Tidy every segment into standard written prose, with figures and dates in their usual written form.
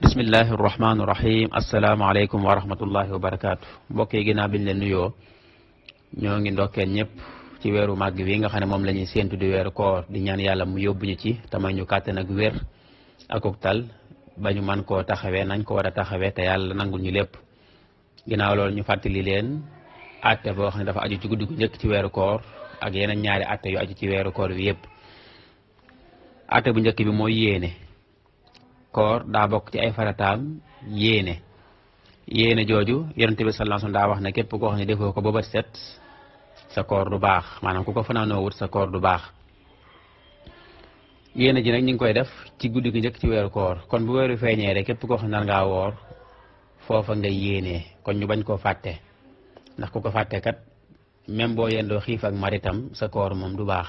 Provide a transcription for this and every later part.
bismillahi rahmaani rahim asalaamaaleykum wa rahmatullahi wa barakaatu mbokk yi ginnaaw biñ leen nuyoo ñoo ngi ndokkeel ñëpp ci weeru màgg wi nga xam ne moom la ñuy séentu di weeru koor di ñaan yàlla mu yóbbu ñu ci tamay ñu kàttan ak wér akuk tal ba ñu man koo taxawee nañ ko war a taxawee te yàlla nangul ñu lépp ginnaaw loolu ñu fàttali leen atte boo xam ne dafa aju ci guddi gu njëkk ci weeru koor ak yeneen ñaari atte yu aju ci weeru koor wi yëpp atte bu njëkk bi mooy yéene koor daa bokk ci ay farataam yéene jooju yonent bi sallallahu alayhi wasallam daa wax ne képp koo xam ne defoo ko ba bët set sa koor du baax maanaam ku ko fanaanoo wut sa koor du baax yéene ji nag ñu ngi koy def ci guddi gi njëkk ci weeru koor kon bu weeru feeñee rek képp koo xam ne nar ngaa woor foofa nga yéenee kon ñu bañ koo fàtte ndax ku ko fàtte kat même boo yendoo xiif ak maritam sa koor moom du baax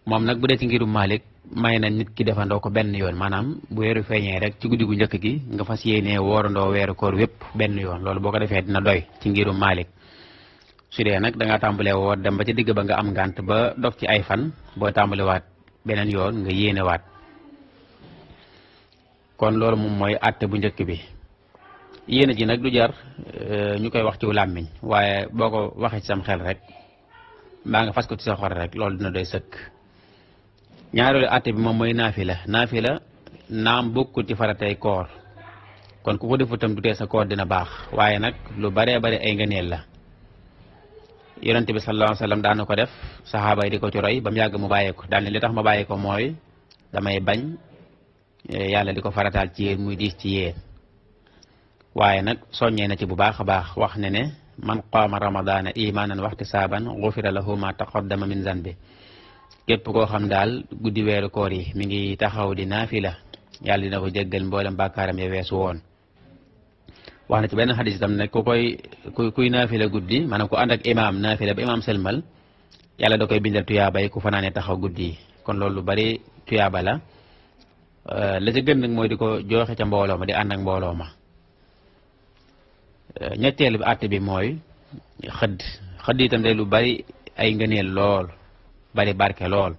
moom nag bu dee ci ngirum Malik may na nit ki defandoo ko benn yoon maanaam bu weeru feeñee rek ci guddi gu njëkk gi nga fas yéenee woorandoo weeru koor wépp benn yoon loolu boo ko defee dina doy ci ngirum Malik su dee nag da ngaa tàmbalee woor dem ba ci digg ba nga am ngànt ba dog ci ay fan boo tàmbalewaat beneen yoon nga yéenewaat kon loolu moom mooy àtte bu njëkk bi yéene ji nag du jar ñu koy wax ci làmmiñ waaye boo ko waxee ci sam xel rek mbaa nga fas ko ci sa xol rek loolu dina doy sëkk ñaareelu àtte bi moom mooy naafila naam bokkul ci faratay koor kon ku ko defu tam du tee sa koor dina baax waaye nag lu baree bari ay ngëneel la yonent bi sallallahu alayhi wasallam daan na ko def saxaaba yi di ko ci roy ba mu yàgg mu bàyyee ko daal ne li tax ma bàyyi ko mooy damay bañ yàlla di ko farataal ci yéen muy diis ci yéen waaye nag soññee na ci bu baax a baax wax ne man qaama ramadaana imaanan waxtisaaban gufira lahu ma taqaddama min zanbi képp koo xam daal guddi weeru koor yi mi ngi taxaw di naafila yàlla dina ko jéggal mboolem bàkkaaram ya weesu woon wax na ci benn xadis itam ne kuy naafila guddi maanaam ku ànd ak imaam naafila ba imaam selmal yàlla da koy bindal tuyaaba yi ku fanaane taxaw guddi yi kon loolu lu bari tuyaaba la la ca gën nag mooy di ko joxe ca mbooloo ma di ànd ak mbooloo ma ñetteelu àtte bi mooy xëdd itam day lu bari ay ngëneel lool bari barke lool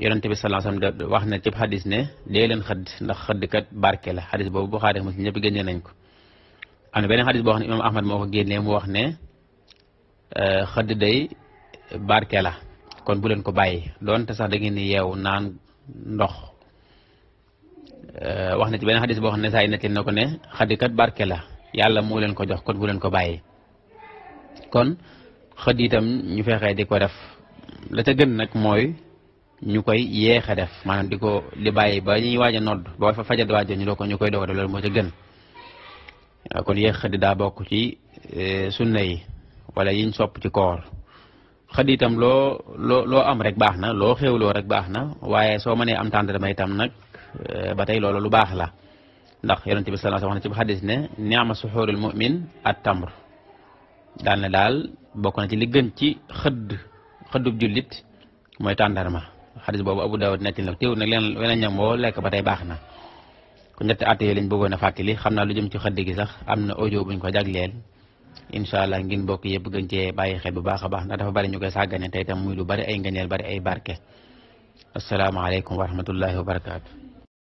yonent bi sallallahu alayhi wasallam wax na ci xadis ne dee leen xëdd ndax xëdd kat barke la xadis boobu Buxaari ak Muslim ñëpp génnee nañ ko am na beneen xadis boo xam ne imam Ahmad moo ko génnee mu wax ne xëdd day barke la kon bu leen ko bàyyi doonte sax da ngeen ni yeewu naan ndox wax na ci beneen xadis boo xam ne saa yi nettali na ko ne xëdd kat barke la yàlla moo leen ko jox kon bu leen ko bàyyi kon xëdd itam ñu fexee di ko def la ca gën nag mooy ñu koy yeexe def maanaam di bàyyi ba ñuy waaj a nodd ba fa fajar waaj ñu koy doog a def loolu moo ca gën kon yéex xëdd daa bokk ci sunna yi wala yiñ sopp ci koor xëdd itam loo am rek baax na loo xéwloo rek baax na waaye soo mënee am tàndarma itam nag ba tey loolu lu baax la ndax yonent bi sallallahu alayhi wasallam wax na ci xadis ne ni'ma suxuurul mu'min at-tamr daal ne daal bokk na ci li gën ci xëddub jullit mooy tàndarma xadis boobu Abu Dawud nettali na teewul nag weneen ñam boo lekk ba tey baax na ku ñetti àtte yi lañ bëggoon a fàttali xam naa lu jëm ci xëdd gi sax am na audio buñ ko jagleel incha allah ngeen bokk yëpp gën cee bàyyi xel bu baax a baax ndax dafa bari ñu koy sàggane tey tam muy lu bari ay ngëneel bari ay barke asalaamaaleykum wa rahmatullahi wa barakaatu.